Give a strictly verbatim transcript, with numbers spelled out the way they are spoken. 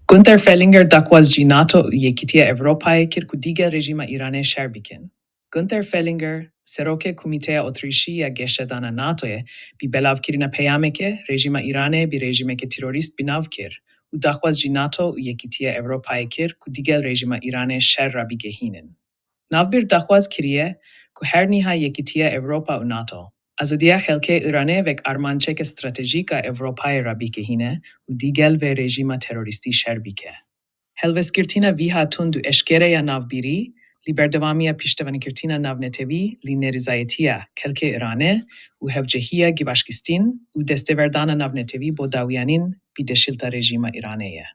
Gunther Fellinger daxwaz ji NATO û Yekîtiya Ewropayê kir ku digel rejîma Îranê şer bikin. Gunther Fellinger, serokê Komîteya Otrîşî ya Geşedana NATOyê, bi belavkirina peyamekê rejîma Îranê bi rejîmeke terorîst bi nav kir û daxwaz ji NATO û Yekîtiya Ewropayê kir ku digel rejîma Îranê şer rabigehînin. Navbîr daxwaz kiriye ku her niha Yekîtiya Ewropa û NATO azadiya xelkê Îranê wek armanceke stratejîk a Ewropayê rabigehîne û digel vê rejîma terorîstî şer bike. Helwestgirtina vîha tund û eşkere ya navbîrî li berdewamiya piştevanîkirtina navnetewî li nerîzayetiya xelkê Îranê û hevcehiya givaşkistin û desteverdana navnetewî bo dawiyanîn bi deşilta rejîma Îranê ye.